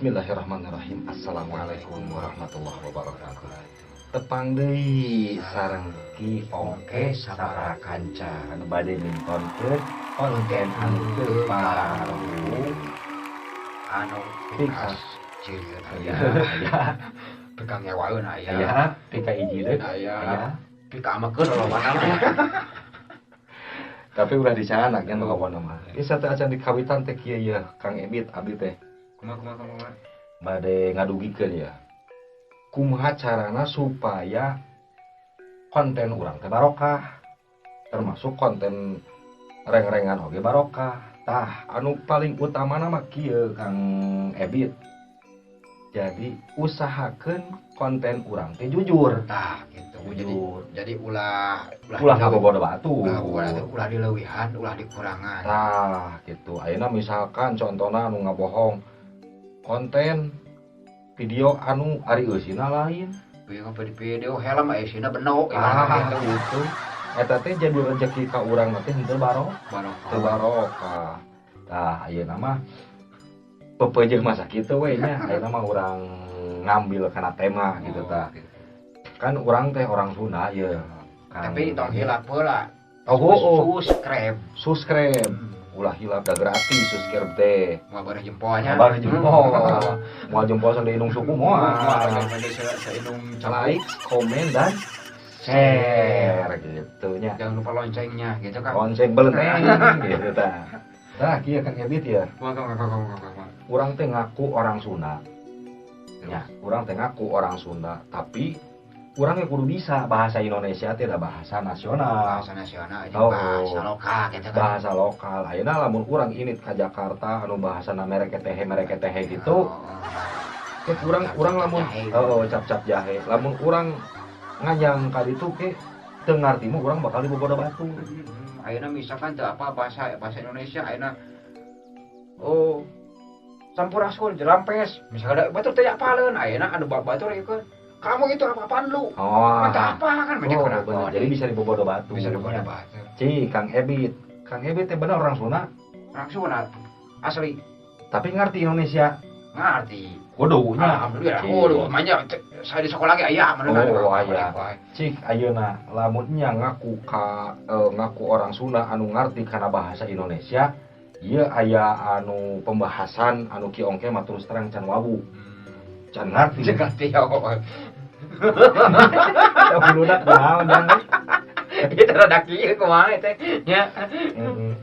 Bismillahirrahmanirrahim. Assalamualaikum warahmatullahi wabarakatuh. Tepang deui sareng Ki Ongke Saparakanca anu bade mintonkeun konten anu teu paruh anu Pika. Cirian aya aya. Aya. Pika ngewaeun aya. Aya pika ijireun. Aya. Aya. Pika amakeun lolobana mah. Tapi ulah dicanak nya lolobana mah. Ieu sateuacan di kawitan teh kieu yeuh, Kang Ebit, abdi teh Kumaha, kumaha, kumaha? Bade ngadugikeun ya, kumaha carana supaya konten urang teh barokah, termasuk konten reng-rengan oge barokah. Tah, anu paling utamana mah kieu, Kang Ebit, jadi usahakeun konten urang teh jujur. Tah, gitu. Jadi Jujur. Jadi ulah ulah ngabobodo batur. Ulah, ulah, ulah dileuwihan, ulah dikurangan. Tah, gitu. Ayeuna misalkan contohna anu ngabohong, konten video anu ari eusina lain. Video video helm eusina beno. Ah, gitu. Gitu. Eta teh jadi rezeki ka urang teh henteu barokah. Barokah. Teu barokah. Tah, ayeuna mah pepeujeuh masa kitu we nya. Ayeuna mah urang ngambil kana tema gitu. Oh, tah. gitu. Kan urang teh orang Sunda ye. Kang Tapi tong hilap heula. Oh. Subscribe. Subscribe. Ulah hilap, da gratis subscribe teh. Moal bareh jempolnya. Moal bareh jempol. Moal jempol sampai indung suku moal. Moal sampai saindung capu. Like, komen, dan share gitu nya. Jangan lupa loncengnya gitu kan. Lonceng belenteng gitu tah. Tah, kieu, Kang Ebit ya. Kumaha, kumaha, kumaha, kumaha, kumaha? Urang teh ngaku orang Sunda. Ya, urang teh ngaku orang Sunda, tapi urang yang kudu bisa bahasa Indonesia teh da bahasa nasional. Bahasa nasional jeung Oh. bahasa lokal gitu kan. Bahasa lokal. Ayeuna lamun urang indit ka Jakarta anu bahasana mereketehe mereketehe gitu, Oh. ke urang urang lamun Jahe. Oh, cap-cap jahe. Lamun urang nganyang ka ditu ke teu ngarti mah urang bakal dibobodo batur. Ayeuna misalkan teu apa bahasa bahasa Indonesia ayeuna, oh, sampurasun, jerampes misalkan, ada batur teh apaleun ayeuna anu batur ieu kan, kamu itu apa-apaan lu? Oh. Mata apa kan banyak. Oh, Kenapa? Bener. Jadi bisa dibobodo batur. Bisa dibobodo batur. Ci, Kang Ebit. Kang Ebit teh bener orang Sunda, Orang Sunda asli. Tapi ngerti Indonesia. Ngerti. Kudu nya. Alhamdulillah. Cik. Oh, manya saya di sekolah ge aya mana. Oh, aya. Cik, ayeuna lamun nya ngaku ka ngaku orang Sunda anu ngarti kana bahasa Indonesia, ieu aya anu pembahasan anu Ki Ongke mah terus terang can wawuh. Can ngarti. Cek ngerti ya. Da buludak naon jang? Itu rada kieu kumaha teh nya. Heeh.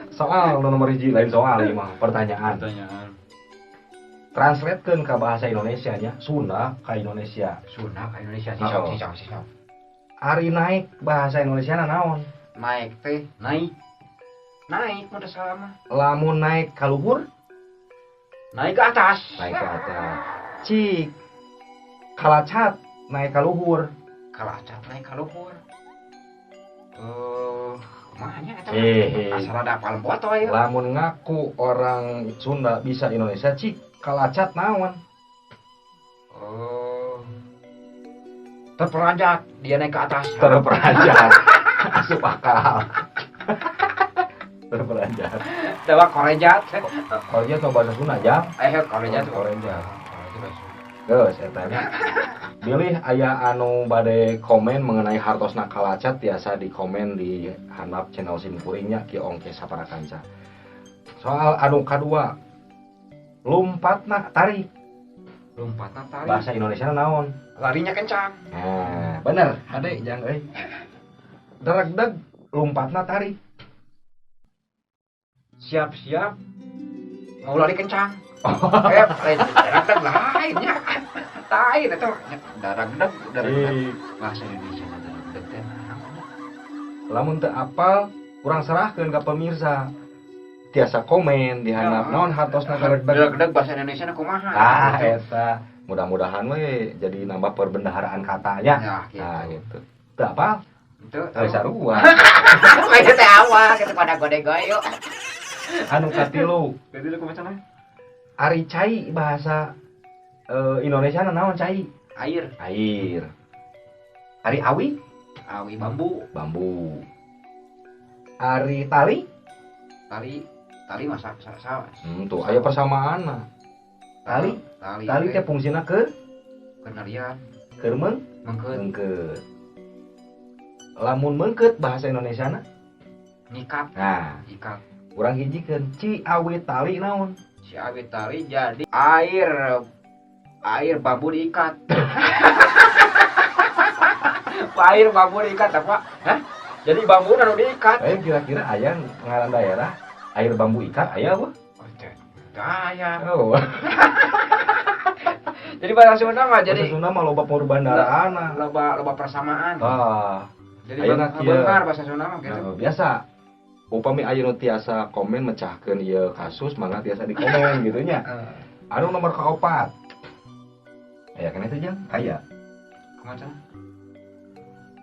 Soal nu nomor hiji, lain soal ieu mah, pertanyaan. Pertanyaan. Translatekeun ka bahasa Indonesia nya, Sunda ka Indonesia. Sunda ka Indonesia, sisok. Oh. Sisok, sisok. Ari naik bahasa Indonesia na naon? Naik teh naik, naik mun teu salah mah. Lamun naik ka luhur? Naik ke atas. Naik ke atas. Cik, kalacat naik ka luhur. Kalacat naik ka luhur, eh, kumaha nya eta? Eh. Asal ada apal boto ya. Lamun ngaku orang Sunda bisa Indonesia, cik, kalacat naon? Oh, terperanjat, dia naik ke atas. Terperanjat. Asup akal. Terperanjat. Dawa korejat. Korejat mah bahasa Sunda, jang. Eh, korejat. Oh, korejat. Korejat bahasa Sunda. Geus eta nya. Bilih aya anu bade komen mengenai hartosna kalacat, tiasa di komen di handap channel sim kuringnya Ki Ongke Saparakanca. Soal anu kadua, lompatna tarik. Lompatna tarik. Bahasa Indonesia naon? Larinya kencang. Nah, bener, hade jang euy. Daregdeg lompatna tarik. Siap-siap mau lari kencang. Eh, lain daragdag, lainnya lain itu daragdag, daragdag. Ih, Bahasa Indonesia daragdag teh naon? Lamun teu apal, kurang serahkeun ka pemirsa. Tiasa komen di handap Ya. naon hartosna daregdeg. Daragdag bahasa Indonesia na kumaha? Ah, Gitu. eta. Mudah-mudahan we jadi nambah perbendaharaan katanya. Ya, gitu. Nah, gitu. Teu apal? Itu Teu sarua. kayak teh awal gitu pada gode goyo. Anu katilu, Jadi lu kumaha? Ari cai bahasa Indonesia na naon cai? Air. Air. Ari awi? Awi bambu. Bambu. Ari tali? Tali, tali masa sa, sa, Tuh aya persamaan. Tali. Tali. Tali teh fungsina keur kenalian. Keur mengkeut. Mengkeut. Lamun mengkeut bahasa Indonesiana ngikat. Nah, ikat. Urang hijikeun Ciawi tali naon? Ciawi tali jadi air air bambu diikat. Air bambu diikat apa? Hah? Jadi bambu anu diikat. Eh kira-kira aya ngaran daerah air bambu ikat aya apa? Oh, teu aya. Oh. Jadi bahasa Sunda mah jadi bahasa Sunda mah loba perbandaraana. Loba loba persamaan. Ah. Jadi benar bahasa Sunda mah gitu. Nah, biasa. Upami aya nu tiasa komen mecahkeun ieu kasus mangga tiasa dikomen gitu nya. Anu nomor kaopat. Aya keneh teh Jang? Aya. Kumaha cenah?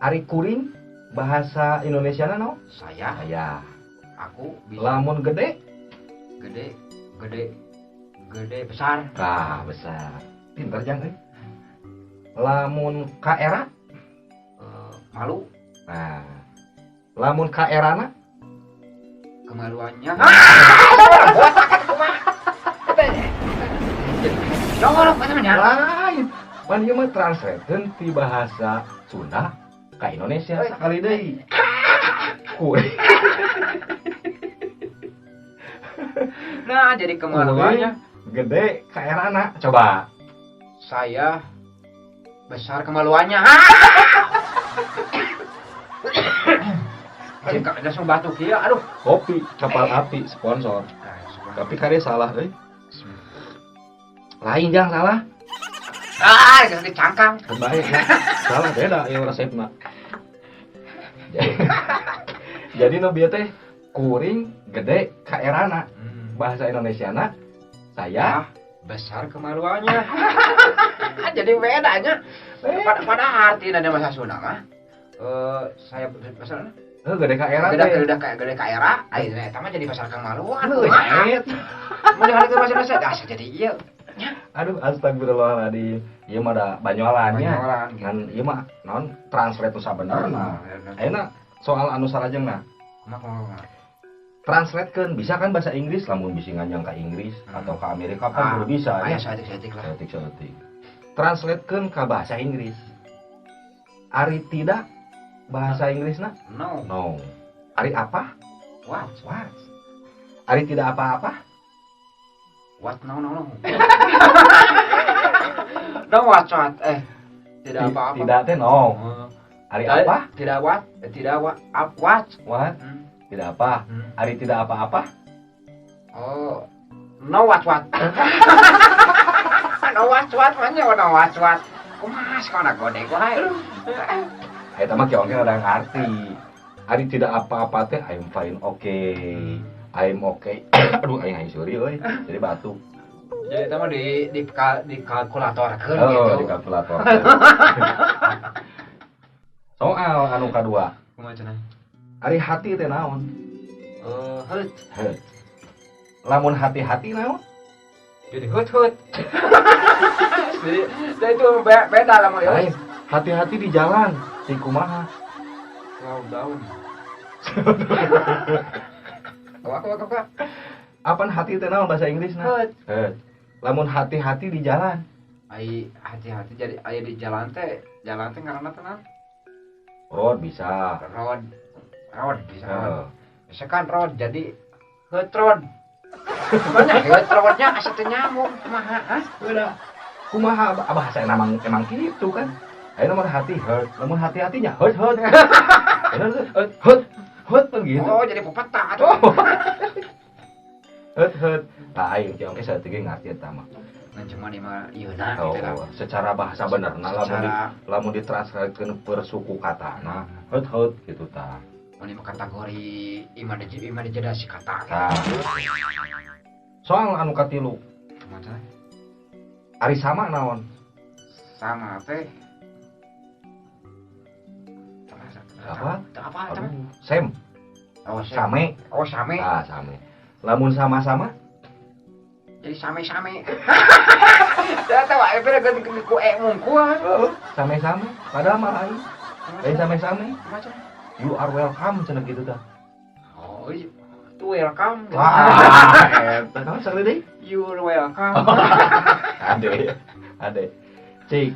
Ari kuring bahasa Indonesiana naon? Saya. Saya. Aku bisa. Lamun gede? Gede, gede, gede besar. Ah, besar. Pinter Jang euy. Lamun kaera? Malu. Nah. Lamun kaerana? Kemaluannya. Lain. Pan ieu mah translatekeun ti bahasa Sunda ka Indonesia sakali deui. Kuring. Nah, jadi kemaluannya gede kaerana. Coba. Saya besar kemaluannya. Jadi langsung batuk kieu, aduh. Kopi Kapal Api sponsor. Tapi kare salah euy. Lain Jang salah. Ah, geus dicangkang. Baik, salah beda ieu resepna. Jadi nu bieu teh kuring gede kaerana. Bahasa Indonesiana saya besar kemaluannya. Jadi bedanya. Pada artina bahasa Sunda mah saya besar gede kaera teh. Gede kaera, ayeuna eta mah jadi besar kemaluan. Heuh, mun dihareukeun bahasa Indonesia, asa jadi ieu. Aduh, astagfirullahaladzim. Ieu mah da banyolannya. Ngan ieu mah naon translate nu sabenerna. Ayeuna soal anu salajengna. Kumaha? Translatekeun bisa kan bahasa Inggris lamun bisi nganjang ka Inggris atau ka Amerika kan kudu bisa aya saeutik-saeutik lah. Saeutik-saeutik. Translatekeun ka bahasa Inggris. Ari tidak bahasa Inggrisna? No. No. Ari apa? What? What? Ari tidak apa-apa? What? No, no, no. No, what, what? Tidak apa-apa. Tidak teh no. Ari apa? Tidak what? Tidak what? Up, what? What? Tidak apa. Ari tidak apa-apa? Oh. No, what, what? No, what, what? Mana no, what, what? Kumaha sekolah godek wae. Eta mah kieu oge rada ngarti. Ari tidak apa-apa teh I'm fine, okay. I'm okay. Aduh aing aing seuri euy. Jadi batuk. Jadi eta mah di kalkulatorkeun gitu. Oh, di kalkulator. Soal anu kadua. Kumaha cenah? Ari hati teh naon? Heut. Heut. Lamun hati-hati naon? Jadi heut-heut. Jadi itu beda lamun lain. Hati-hati di jalan, di kumaha? Slow down. Kumaha? Apaan hati teh naon bahasa Inggrisna? Heut. Heut. Lamun hati-hati di jalan. Ai hati-hati jadi aya di jalan teh ngaranna teh naon? Road bisa. Road. Road bisa. Road. Bisa kan road jadi heut road. Banyak heut roadnya asa teu nyambung kumaha? Hah? Udah. Kumaha bahasa emang gitu kan. Ayo nomor hati hurt, lamun hati-hatinya hurt hurt. Hurt hurt hurt kan gitu. Oh, jadi pepeta atuh. Hurt hurt. Tah aing teh oge saeutik ge ngarti eta mah. Ngan cuma di mah ieu na gitu lah. Secara bahasa benerna lamun ditranslatekeun per suku katana, hurt hurt gitu tah. Mun mah kategori imah di jeda si kata. Tah. Soal anu katilu. Kumaha? Ari sama naon? Sama teh Apa? Apa? Aduh, sem. Oh, sem. Same. Oh, same. Ah, same. Lamun sama-sama? Jadi same-same. Saya tahu ae pira geuning ku e mungkul. Same-same. Padahal mah lain. Lain same-same. Macam. You are welcome cenah gitu tah. Oh, iya. You welcome. Wah, eta naon sakali deui? You welcome. Ade, ade. Cik,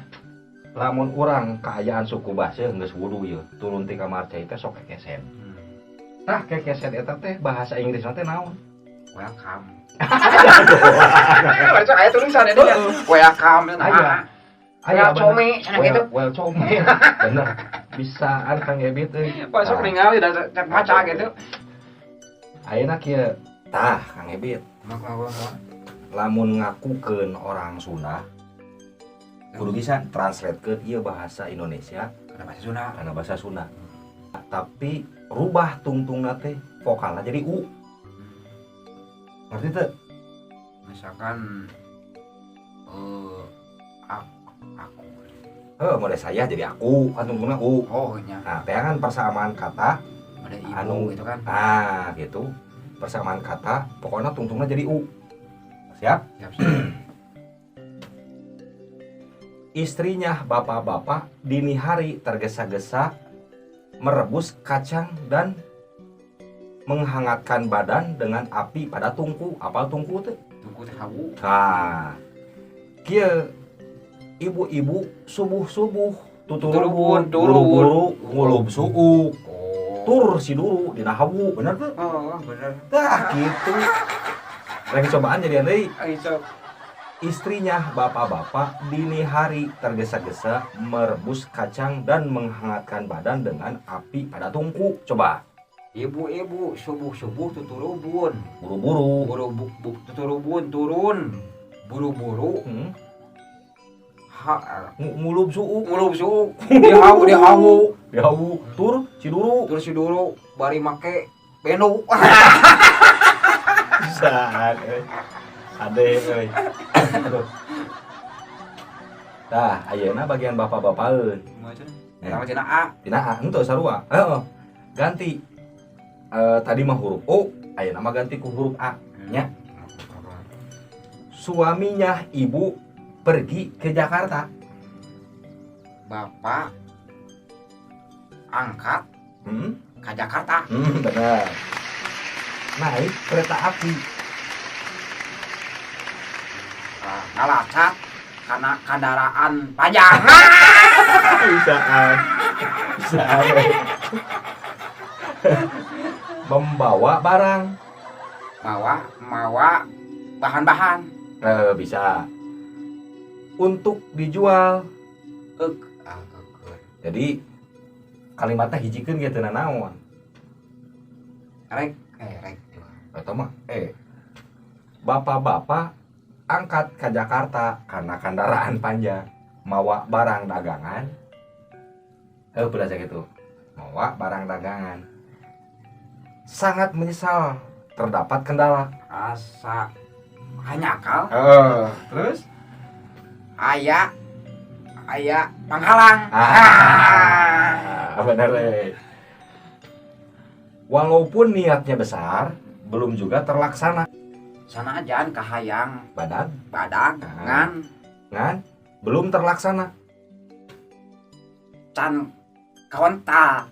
lamun urang kaayaan suku baseuh geus wudu ieu, turun ti kamar cai teh sok kekesen. Tah, kekesen eta teh bahasa Inggris teh naon? Welcome. Baca aya tulisan ini ya. Welcome. Aya. Aya come cenah gitu. Well, come. Bener. Bisaan Kang Ebit euy. Masuk ningali da cek maca gitu. Ayeuna kieu. Tah, Kang Ebit, Kumaha, kumaha? Lamun ngakukeun orang Sunda kudu bisa translate ke ieu bahasa Indonesia Kana bahasa Sunda. Karena bahasa Sunda. Tapi rubah tungtungna teh vokalna jadi u. Ngerti teu? Misalkan aku. Heuh, model saya jadi aku, kan tungtungna u. Oh, nya. Nah, teh kan persamaan kata Ada ibu anu gitu kan. Ah, gitu. Persamaan kata pokoknya tungtungna jadi u. Siap? Siap, siap. Istrinya bapak-bapak dini hari tergesa-gesa merebus kacang dan menghangatkan badan dengan api pada tungku. Apal tungku teh? Tungku teh hawu. Nah, kieu, ibu-ibu subuh-subuh Tuturubun, tuturubun turun. Buru-buru ngulub suuk Oh. tur siduru dina hawu, bener tuh? Oh, bener. Tah, gitu. Lagi cobaan jadi deui. Ayo sok. Istrinya bapak-bapak dini hari tergesa-gesa merebus kacang dan menghangatkan badan dengan api pada tungku. Coba. Ibu-ibu subuh-subuh tuturubun. Buru-buru. Buru bu, bu, tuturubun turun. Buru-buru ha Ngulub suuk. Ngulub suuk di hawu, di hawu. Di hawu tur siduru. Terus siduru bari make benu. Bisa euy. Ade euy. Aduh. Tah, ayeuna bagian bapak-bapakeun. Macam Eh. Pertama tina A. Tina A henteu sarua. Heeh. Ganti. Eh, tadi mah huruf O, ayeuna mah ganti ku huruf A. Nya. Suaminya ibu pergi ke Jakarta. Bapak angkat ke Jakarta. Benar. Naik kereta api. Ah, ngalacat karena kendaraan panjang. Bisaan. Bisaan. Membawa barang. Mawa mawa bahan-bahan. Eh, bisa. Untuk dijual. Ek ah, keukeur. Jadi kalimatnya hijikeun gitu naon. Rek eh rek. Atau mah bapak-bapak angkat ke Jakarta karena kendaraan panjang, mawa barang dagangan. Eh, udah gitu, mawa barang dagangan, sangat menyesal terdapat kendala. Asa hanyakal. Terus Aya aya panghalang. Ah, benar eh. Walaupun niatnya besar, belum juga terlaksana. Sanajan kahayang badag badag Ah. ngan ngan belum terlaksana. Can kaontal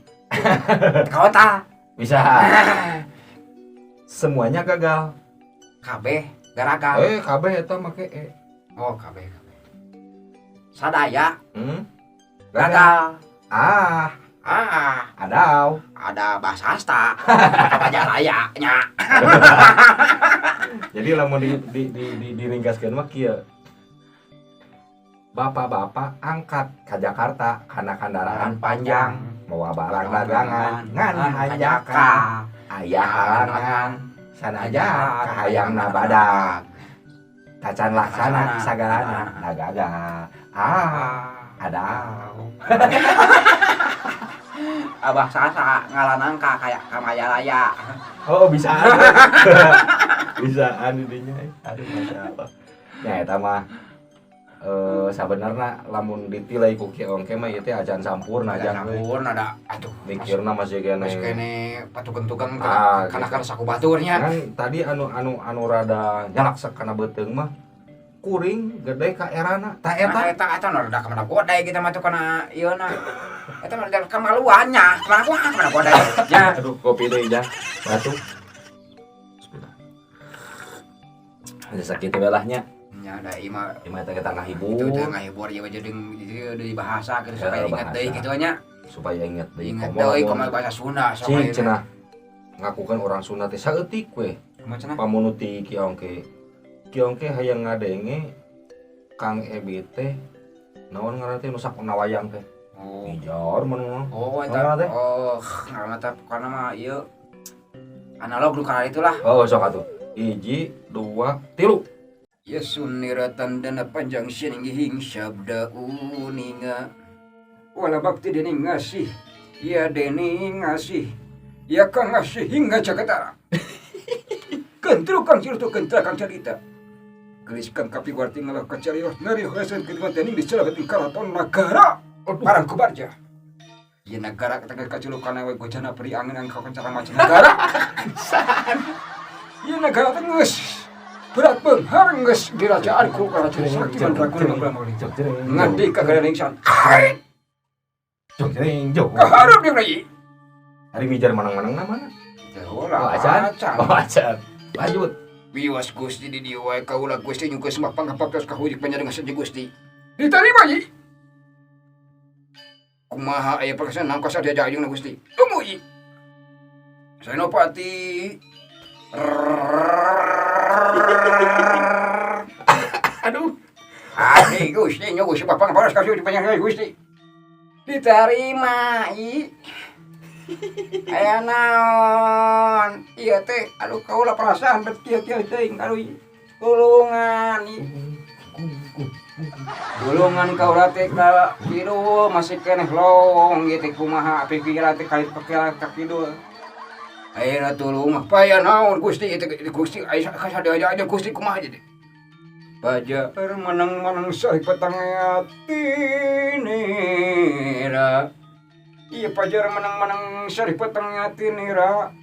kaontal. Bisa semuanya gagal. Kabeh garagal. Eh, kabeh eta make e. Oh, kabeh kabeh sadaya Gagal. gagal. Ah. Ah. Adau. Ada bahasa sasta kata raya nya. Jadi lamun di diringkaskeun mah kieu. Bapak-bapak angkat ke Jakarta karena kendaraan panjang, mawa barang dagangan, ngan hanjakal aya halangan, sanajan kahayangna badag tacan laksana sagalana da gagal. Ah, adau. Abah Sasa ngalanangka kayak Kamayalaya. Oh, bisaan. Bisaan didinya. Aduh, masya Allah. Ya, eta mah sabenerna lamun ditilai ku kieu ongke mah ieu teh acan sampurna jang euy. Sampurna da atuh. Mikirna masih kene. Masih kene patugen-tugen Ah, kana gitu. kana saku baturnya. Kan tadi anu anu anu rada nyalaksek kana beuteung mah kuring gede ka erana ta Eta eta. Eta eta nu rada kamana godai kita mah tuh kana ieu na. Eta mah rada kamaluannya. Kamana kuah kamana godai. Ya. Aduh, kopi deui dah. Batuk. Ada sakitu we lah nya. Nya da ieu mah. Ieu mah teh kita ngahibur. Itu teh ngahibur ieu mah jadi di bahasa gitu supaya ingat deui kitu nya. Supaya ingat deui. Ingat deui kumaha bahasa Sunda sok. Cing cenah ngakukeun orang Sunda teh saeutik we. Kumaha cenah? Pamunut ti Ki Ongke. Ki Ongke hayang ngadenge Kang Ebi teh naon ngaranna teh nu sakona wayang teh. Oh. Ijar mun. Oh eta. Oh, ngaranna teh pokona mah ieu analog nu kana itulah. Oh, sok atuh. 1 2 3. Yesunira tandana panjang siningihing sabda uninga. Wala bakti dening ngasih, ya dening ngasih, ya kang ngasih hingga jagatara. Kentru kang cirutu kentra kang carita. Gelis kang kapiwarti ngalah kacarios nari hoesen kedua dening diselagetin karaton nagara. Parang kubarja. Ya nagara ketengah kaculukan we gojana peri angin ang kakoncara macam nagara. Ya nagara tengus. Berat benghar geus dirajaan ku raja sakti mandraguna manggulang ngandika kana ingsan. Jog jering jog. Kaharep dia rai. Hari mijar manang-manang na mana? Oh, acan. Oh, acan. Lanjut. Wiwas Gusti di dieu wae kaula Gusti nyungkeun sembah pangapaktos kahujuk panjenengan saja Gusti. Diterima yi. Kumaha aya perkesan nangkos diajak jeung Gusti. Tunggu yi. Senopati. Aduh. Adi Gusti nyuguh sembah pangapaktos kahujuk panjenengan Gusti. Diterima i. Aya naon? Ieu teh aduh kaula perasaan bet kieu-kieu teuing aduh tulungan i. Tulungan kaula teh ka kidul masih keneh long ieu teh kumaha pikiran teh kali ka kidul. Ayeuna tulung paya naon Gusti ieu teh Gusti aya kasadaya aja Gusti kumaha jadi. Bajar menang-menang sahi petang atinira. Iya pajar menang-menang sari petang atinira.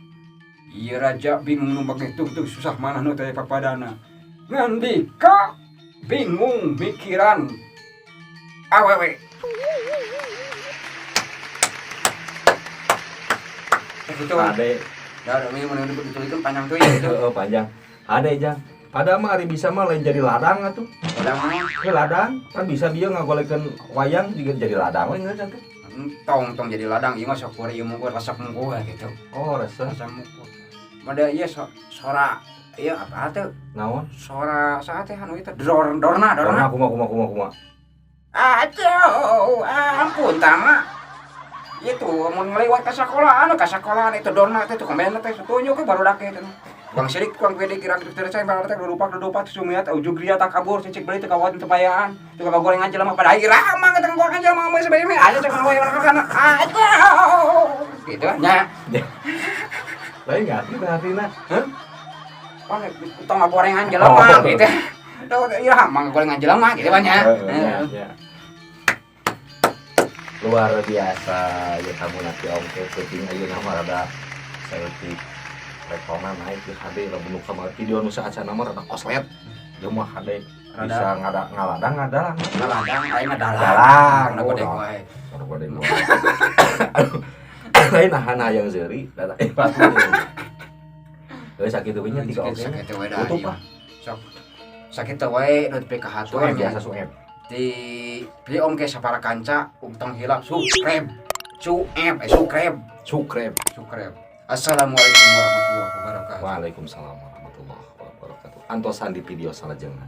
Iya raja bingung nu make tungtung susah manah nu teh papadana. Ngandika bingung mikiran awewe. Gitu. Ade. Da da mun ditulikeun panjang tuh ya itu. Heeh panjang. Ade jang. Ada mah ari bisa mah lain jadi ladang atuh. Ladang mah. Ke ladang kan bisa dia ngagolekeun wayang juga jadi ladang we geus atuh. Tong tong jadi ladang ieu mah sok ieu mungkur resep mungkur gitu. Oh, resep. Resep mungkur. Mada ieu sora ieu apa teh? Naon? Sora saha teh anu ieu teh dorna. Dorna kumaha. Aduh, ampun tama. Itu mun ngelewat ka sekolahan, itu dorna teh tukang band teh tunjuk ke baru dake teh. Bang sirik tukang pede kira kira saya baru teh lupa lupa sumiat ujug ria tak kabur cicik beli teu kawat teu payaan tukang gorengan jelema pada akhir ramang tukang gorengan jelema mah sebenarnya aja cek mah orang kana aduh gitu nya. Lain ngerti hartina. Hah? Pan tukang gorengan jelema gitu. Tuh ieu ramang gorengan jelema gitu nya. Luar biasa ya kamu nanti ongke penting ayeuna mah rada saeutik rekona naik ke HD lamun nu kamari video nu saacana mah rada koslet. Ieu mah HD bisa ngaladang ngadalang. Ngaladang aya ngadalang. Dalang. Rada gede wae. Rada gede wae. Lain nahan hayang seuri da batu. Geus sakitu we nya tiga oge. Sakitu we da. Tutup ah. Sok. Sakitu wae nu PKH tuh biasa sueb. Di beli ongke sapara kanca utang hilap subscribe. Subscribe. Subscribe. Subscribe. Assalamualaikum warahmatullahi wabarakatuh. Waalaikumsalam warahmatullahi wabarakatuh. Antosan di video salajengna.